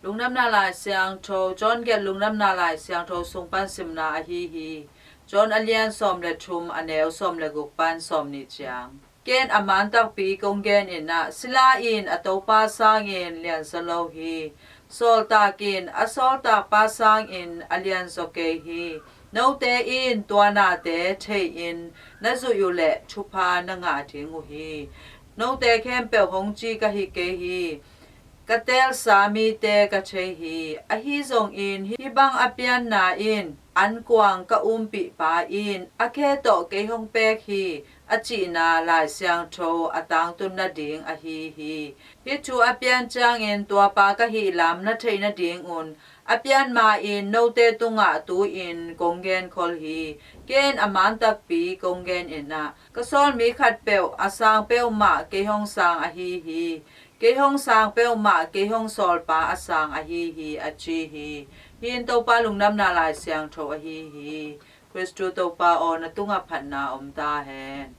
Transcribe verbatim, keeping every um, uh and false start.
Lungdamna Lai Siangtho, John gelh Lungdamna Lai Siangtho sung pan simna ahi hi. John a lian sawm le thum, a neu sawm le guk pan sawm nih ciang. Ken a man takpi kong gen in ah, sila in a topa sangin lianzaw lo hi. Sawltak in a sawltakpa sangin a lianzaw kei hi. Note in tua nate thei-in na zuih uh leh thupha na ngah ding uh hi. Note khempeuh hong ci ka hi kei hi. Ka teelsa mite ka thei hi. Ahi zongin hih bang a pianna in ankuang ka umpihpa in a khe tawh kei hong pek hi, a cihna Lai Siangtho a tangtun nading ahi hi. Hih thu a pian ciangin tuapa ka hih lam na theih nadingun a pian ma-in note tungah tu-in kong genkhol hi. Ken a man takpi kong gen in ah, ka sawl mi khatpeuh a sang peuhmah kei hong sang ahi hi. Kei hong sang peuhmah kei hong sawlpa a sang ahi hi, a ci hi. Hih in Topa Lungdamna Lai Siangtho ahi hi. Khristu Topa aw, na tungah phatna om ta hen.